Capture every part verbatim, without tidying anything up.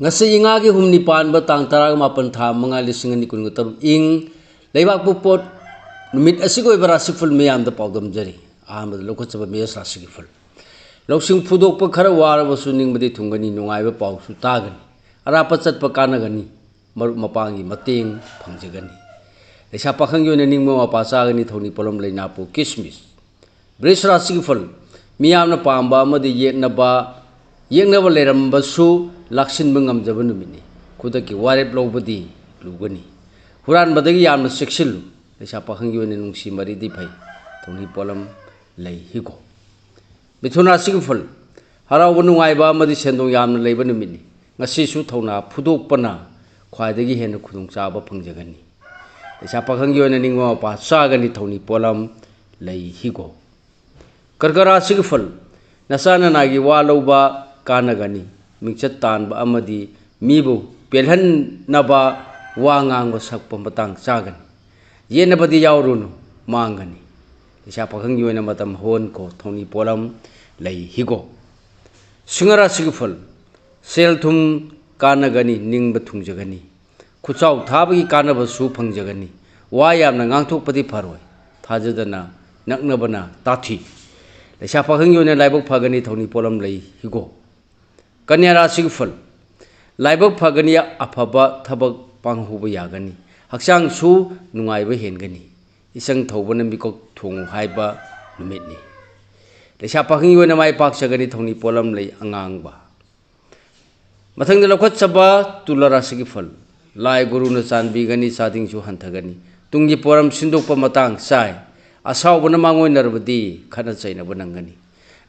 ꯉꯁꯤ ꯏꯉꯥꯒꯤ ꯍꯨꯝꯅꯤ ꯄꯥꯟꯕ ꯇꯥꯡ ꯇꯔꯥꯃꯥꯄꯟ, ꯊꯥ ꯃꯉꯥ, ꯂꯤꯁꯤꯡ ꯑꯅꯤ ꯀꯨꯟꯒ ꯇꯔꯨꯛ, ꯏꯪ ꯂꯩꯕꯥꯛꯄꯣꯛꯄ ꯅꯨꯃꯤꯠ ꯑꯁꯤꯒꯤ ꯑꯣꯏꯕ ꯔꯥꯁꯤꯐꯜ ꯃꯤꯌꯥꯝꯗ ꯄꯥꯎꯗꯝꯖꯔꯤ꯫ ꯑꯍꯥꯟꯕꯗ ꯂꯧꯈꯠꯆꯕ ꯃꯦꯁ ꯔꯥꯁꯤꯒꯤ ꯐꯜ꯫ ꯂꯧꯁꯤꯡ ꯐꯨꯗꯣꯛꯄ ꯈꯔ ꯋꯥꯔꯕꯁꯨ ꯅꯤꯡꯕꯗꯤ ꯊꯨꯡꯒꯅꯤ, ꯅꯨꯡꯉꯥꯏꯕ ꯄꯥꯎꯁꯨ ꯇꯥꯒꯅꯤ, ꯑꯔꯥꯞꯄ ꯆꯠꯄ ꯀꯥꯟꯅꯒꯅꯤ, ꯃꯔꯨꯞ ꯃꯄꯥꯡꯒꯤ ꯃꯇꯦꯡ ꯐꯪꯖꯒꯅꯤ꯫ ꯂꯩꯁꯥ ꯄꯥꯈꯪꯒꯤ ꯑꯣꯏꯅ ꯅꯤꯡꯕ ꯃꯄꯥ ꯆꯥꯒꯅꯤ, ꯊꯧꯅꯤ ꯄꯣꯠꯂꯝ ꯂꯩꯅꯥꯄꯨ ꯀꯤꯁꯃꯤꯁ꯫ ꯕ꯭ꯔꯤꯖ ꯔꯥꯁꯤꯒꯤ ꯐꯜ꯫ ꯃꯤꯌꯥꯝꯅ ꯄꯥꯝꯕ ꯑꯃꯗꯤ ꯌꯦꯛꯅꯕ, ꯌꯦꯛꯅꯕ ꯂꯩꯔꯝꯕꯁꯨ ꯂꯥꯛꯁꯤꯟꯕ ꯉꯝꯖꯕ ꯅꯨꯃꯤꯠꯅꯤ꯫ ꯈꯨꯗꯛꯀꯤ ꯋꯥꯔꯦꯞ ꯂꯧꯕꯗꯤ ꯂꯨꯒꯅꯤ꯫ ꯍꯨꯔꯥꯟꯕꯗꯒꯤ ꯌꯥꯝꯅ ꯆꯦꯛꯁꯤꯜꯂꯨ꯫ ꯂꯩꯁꯥ ꯄꯥꯈꯪꯒꯤ ꯑꯣꯏꯅ ꯅꯨꯡꯁꯤ ꯃꯔꯤꯗꯤ ꯐꯩ꯫ ꯊꯧꯅꯤ ꯄꯣꯠꯂꯝ ꯂꯩ ꯍꯤꯒꯣꯛ꯫ ꯃꯤꯊꯨꯟ ꯔꯥꯁꯤꯒꯤ ꯐꯜ꯫ ꯍꯔꯥꯎꯕ ꯅꯨꯡꯉꯥꯏꯕ ꯑꯃꯗꯤ ꯁꯦꯟꯗꯣꯡ ꯌꯥꯝꯅ ꯂꯩꯕ ꯅꯨꯃꯤꯠꯅꯤ꯫ ꯉꯁꯤꯁꯨ ꯊꯧꯅꯥ ꯐꯨꯗꯣꯛꯄꯅ ꯈ꯭ꯋꯥꯏꯗꯒꯤ ꯍꯦꯟꯅ ꯈꯨꯗꯣꯡꯆꯥꯕ ꯐꯪꯖꯒꯅꯤ꯫ ꯂꯩꯁꯥ ꯄꯥꯈꯪꯒꯤ ꯑꯣꯏꯅ ꯅꯤꯡꯕ ꯃꯄꯥ ꯆꯥꯒꯅꯤ, ꯊꯧꯅꯤ ꯄꯣꯠꯂꯝ ꯂꯩ ꯍꯤꯒꯣꯛ꯫ ꯀꯔꯀ ꯔꯥꯁꯤꯒꯤ ꯐꯜ꯫ ꯅꯆꯥ ꯅꯅꯥꯒꯤ ꯋꯥ ꯂꯧꯕ ꯀꯥꯟꯅꯒꯅꯤ꯫ ꯃꯤꯡꯆꯠ ꯇꯥꯟꯕ ꯑꯃꯗꯤ ꯃꯤꯕꯨ ꯄꯦꯜꯍꯟꯅꯕ ꯋꯥ ꯉꯥꯡꯕ ꯁꯛꯄ ꯃꯇꯥꯡ ꯆꯥꯒꯅꯤ꯫ ꯌꯦꯠꯅꯕꯗꯤ ꯌꯥꯎꯔꯨꯅꯨ, ꯃꯥꯡꯒꯅꯤ꯫ ꯂꯩꯁꯥ ꯄꯥꯈꯪꯒꯤ ꯑꯣꯏꯅ ꯃꯇꯝ ꯍꯣꯟꯈꯣ, ꯊꯧꯅꯤ ꯄꯣꯠꯂꯝ ꯂꯩ ꯍꯤꯒꯣꯛ꯫ ꯁꯤꯡꯍ ꯔꯥꯁꯤꯒꯤ ꯐꯜ꯫ ꯁꯦꯜ ꯊꯨꯝ ꯀꯥꯟꯅꯒꯅꯤ, ꯅꯤꯡꯕ ꯊꯨꯡꯖꯒꯅꯤ꯫ ꯈꯨꯠꯆꯥꯎ ꯊꯥꯕꯒꯤ ꯀꯥꯟꯅꯕꯁꯨ ꯐꯪꯖꯒꯅꯤ꯫ ꯋꯥ ꯌꯥꯝꯅ ꯉꯥꯡꯊꯣꯛꯄꯗꯤ ꯐꯔꯣꯏ꯫ ꯊꯥꯖꯗꯅ ꯅꯛꯅꯕꯅ ꯇꯥꯊꯤ꯫ ꯂꯩꯁꯥ ꯄꯥꯈꯪꯒꯤ ꯑꯣꯏꯅ ꯂꯥꯏꯕꯛ ꯐꯒꯅꯤ, ꯊꯧꯅꯤ ꯄꯣꯠꯂꯝ ꯂꯩ ꯍꯤꯒꯣꯛ꯫ ꯀꯟꯌꯥ ꯔꯥꯁꯤꯒꯤ ꯐꯜ꯫ ꯂꯥꯏꯕꯛ ꯐꯒꯅꯤ, ꯑꯐꯕ ꯊꯕꯛ ꯄꯥꯡꯍꯧꯕ ꯌꯥꯒꯅꯤ꯫ ꯍꯛꯆꯥꯡꯁꯨ ꯅꯨꯡꯉꯥꯏꯕ ꯍꯦꯟꯒꯅꯤ꯫ ꯏꯆꯪ ꯊꯧꯕꯅ ꯃꯤꯀꯣꯛ ꯊꯣꯡꯉꯨ ꯍꯥꯏꯕ ꯅꯨꯃꯤꯠꯅꯤ꯫ ꯂꯩꯁꯥ ꯄꯥꯈꯪꯒꯤ ꯑꯣꯏꯅ ꯃꯥꯏ ꯄꯥꯛꯆꯒꯅꯤ, ꯊꯧꯅꯤ ꯄꯣꯠꯂꯝ ꯂꯩ ꯑꯉꯥꯡꯕ꯫ ꯃꯊꯪꯗ ꯂꯧꯈꯠꯆꯕ ꯇꯨꯂꯥ ꯔꯥꯁꯤꯒꯤ ꯐꯜ꯫ ꯂꯥꯏ ꯒꯨꯔꯨꯅ ꯆꯥꯟꯕꯤꯒꯅꯤ, ꯆꯥꯗꯤꯡꯁꯨ ꯍꯟꯊꯒꯅꯤ꯫ ꯇꯨꯡꯒꯤ ꯄꯣꯔꯝ ꯁꯤꯟꯗꯣꯛꯄ ꯃꯇꯥꯡ ꯆꯥꯏ꯫ ꯑꯁꯥꯎꯕꯅ ꯃꯥꯡꯑꯣꯏꯅꯔꯕꯗꯤ ꯈꯠꯅ ꯆꯩꯅꯕ ꯅꯪꯒꯅꯤ꯫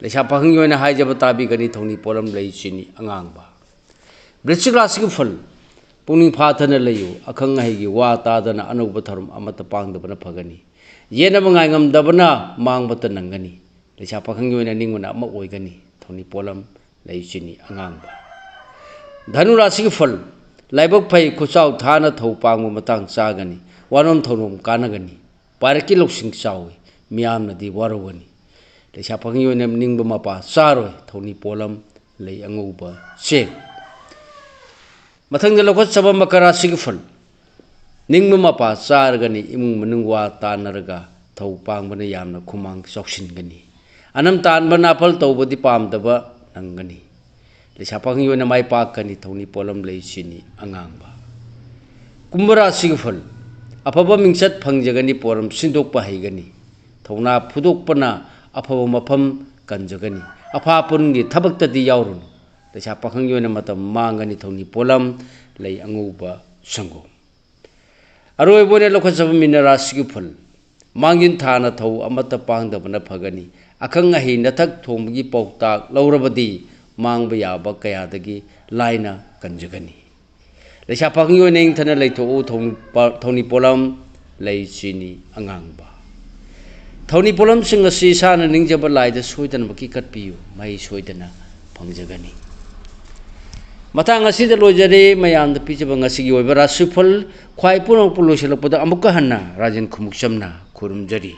ꯂꯩꯁꯥ ꯄꯥꯈꯪꯒꯤ ꯑꯣꯏꯅ ꯍꯥꯏꯖꯕ ꯇꯥꯕꯤꯒꯅꯤ, ꯊꯧꯅꯤ ꯄꯣꯠꯂꯝ ꯂꯩ ꯆꯤꯅꯤ ꯑꯉꯥꯡꯕ꯫ ꯕ꯭ꯔꯤꯁꯆꯤꯛ ꯔꯥꯁꯤꯒꯤ ꯐꯜ꯫ ꯄꯨꯛꯅꯤꯡ ꯐꯥꯊꯅ ꯂꯩꯌꯨ꯫ ꯑꯈꯪ ꯑꯍꯩꯒꯤ ꯋꯥ ꯇꯥꯗꯅ ꯑꯅꯧꯕ ꯊꯧꯔꯝ ꯑꯃꯠꯇ ꯄꯥꯡꯗꯕꯅ ꯐꯒꯅꯤ꯫ ꯌꯦꯠꯅꯕ ꯉꯥꯏꯉꯝꯗꯕꯅ ꯃꯥꯡꯕꯇ ꯅꯪꯒꯅꯤ꯫ ꯂꯩꯁꯥ ꯄꯥꯈꯪꯒꯤ ꯑꯣꯏꯅ ꯅꯤꯡꯕꯅ ꯑꯃ ꯑꯣꯏꯒꯅꯤ꯫ ꯊꯧꯅꯤ ꯄꯣꯠꯂꯝ ꯂꯩ ꯆꯤꯅꯤ ꯑꯉꯥꯡꯕ꯫ ꯙꯅꯨ ꯔꯥꯁꯤꯒꯤ ꯐꯜ꯫ ꯂꯥꯏꯕꯛ ꯐꯩ, ꯈꯨꯠꯆꯥꯎ ꯊꯥꯅ ꯊꯧ ꯄꯥꯡꯕ ꯃꯇꯥꯡ ꯆꯥꯒꯅꯤ꯫ ꯋꯥꯅꯣꯝ ꯊꯧꯅꯣꯝ ꯀꯥꯟꯅꯒꯅꯤ꯫ ꯄꯥꯏꯔꯛꯀꯤ ꯂꯧꯁꯤꯡ ꯆꯥꯎꯏ, ꯃꯤꯌꯥꯝꯅꯗꯤ ꯋꯥꯔꯧꯒꯅꯤ꯫ ꯂꯩꯁꯥ ꯄꯥꯈꯪꯒꯤ ꯑꯣꯏꯅ ꯅꯤꯡꯕ ꯃꯄꯥ ꯆꯥꯔꯣꯏ, ꯊꯧꯅꯤ ꯄꯣꯠꯂꯝ ꯂꯩ ꯑꯉꯧꯕ ꯆꯦꯡ꯫ ꯃꯊꯪꯗ ꯂꯧꯈꯠꯆꯕ ꯃꯀꯔ ꯔꯥꯁꯤꯒꯤ ꯐꯜ꯫ ꯅꯤꯡꯕ ꯃꯄꯥ ꯆꯥꯔꯒꯅꯤ, ꯏꯃꯨꯡ ꯃꯅꯨꯡ ꯋꯥ ꯇꯥꯟꯅꯔꯒ ꯊꯧ ꯄꯥꯡꯕꯅ ꯌꯥꯝꯅ ꯈꯨꯃꯥꯡ ꯆꯥꯎꯁꯤꯟꯒꯅꯤ꯫ ꯑꯅꯝ ꯇꯥꯟꯕ ꯅꯥꯐꯜ ꯇꯧꯕꯗꯤ ꯄꯥꯝꯗꯕ ꯅꯪꯒꯅꯤ꯫ ꯂꯩꯁꯥ ꯄꯥꯈꯪꯒꯤ ꯑꯣꯏꯅ ꯃꯥꯏ ꯄꯥꯛꯀꯅꯤ, ꯊꯧꯅꯤ ꯄꯣꯠꯂꯝ ꯂꯩ ꯆꯤꯅꯤ ꯑꯉꯥꯡꯕ꯫ ꯀꯨꯝꯚ ꯔꯥꯁꯤꯒꯤ ꯐꯜ꯫ ꯑꯐꯕ ꯃꯤꯡꯆꯠ ꯐꯪꯖꯒꯅꯤ, ꯄꯣꯠꯂꯝ ꯁꯤꯟꯗꯣꯛꯄ ꯍꯩꯒꯅꯤ꯫ ꯊꯧꯅꯥ ꯐꯨꯗꯣꯛꯄꯅ ꯑꯐꯕ ꯃꯐꯝ ꯀꯟꯖꯒꯅꯤ꯫ ꯑꯐꯥ ꯄꯨꯟꯒꯤ ꯊꯕꯛꯇꯗꯤ ꯌꯥꯎꯔꯨꯅꯨ꯫ ꯂꯩꯁꯥ ꯄꯥꯈꯪꯒꯤ ꯑꯣꯏꯅ ꯃꯇꯝ ꯃꯥꯡꯒꯅꯤ, ꯊꯧꯅꯤ ꯄꯣꯠꯂꯝ ꯂꯩ ꯑꯉꯧꯕ ꯁꯪꯒꯣꯝ꯫ ꯑꯔꯣꯏꯕ ꯑꯣꯏꯅ ꯂꯧꯈꯠꯆꯕ ꯃꯤꯅ ꯔꯥꯁꯤꯒꯤ ꯐꯜ꯫ ꯃꯥꯡꯖꯤꯟ ꯊꯥꯅ ꯊꯧ ꯑꯃꯠꯇ ꯄꯥꯡꯗꯕꯅ ꯐꯒꯅꯤ꯫ ꯑꯈꯪ ꯑꯍꯩ ꯅꯊꯛ ꯊꯣꯡꯕꯒꯤ ꯄꯥꯎꯇꯥꯛ ꯂꯧꯔꯕꯗꯤ ꯃꯥꯡꯕ ꯌꯥꯕ ꯀꯌꯥꯗꯒꯤ ꯂꯥꯏꯅ ꯀꯟꯖꯒꯅꯤ꯫ ꯂꯩꯁꯥ ꯄꯥꯈꯪꯒꯤ ꯑꯣꯏꯅ ꯏꯪꯊꯅ ꯂꯩꯊꯣꯛꯎ, ꯊꯧꯅꯤ ꯄ-, ꯊꯧꯅꯤ ꯄꯣꯠꯂꯝ ꯂꯩ ꯆꯤꯅꯤ ꯑꯉꯥꯡꯕ꯫ ꯊꯧꯅꯤ ꯄꯣꯠꯂꯝꯁꯤꯡ ꯑꯁꯤ ꯏꯁꯥꯅ ꯅꯤꯡꯖꯕ ꯂꯥꯏꯗ ꯁꯣꯏꯗꯅꯃꯛꯀꯤ ꯀꯠꯄꯤꯌꯨ, ꯃꯍꯩ ꯁꯣꯏꯗꯅ ꯐꯪꯖꯒꯅꯤ꯫ ꯃꯇꯥꯡ ꯑꯁꯤꯗ ꯂꯣꯏꯖꯔꯦ ꯃꯌꯥꯝꯗ ꯄꯤꯖꯕ ꯉꯁꯤꯒꯤ ꯑꯣꯏꯕ ꯔꯥꯁꯤꯐꯜ꯫ ꯈ꯭ꯋꯥꯏ ꯄꯨꯝꯅꯃꯛꯄꯨ ꯂꯣꯏꯁꯤꯜꯂꯛꯄꯗ ꯑꯃꯨꯛꯀ ꯍꯟꯅ ꯔꯥꯖꯦꯟ ꯈꯨꯃꯨꯛꯆꯝꯅ ꯈꯨꯔꯨꯝꯖꯔꯤ꯫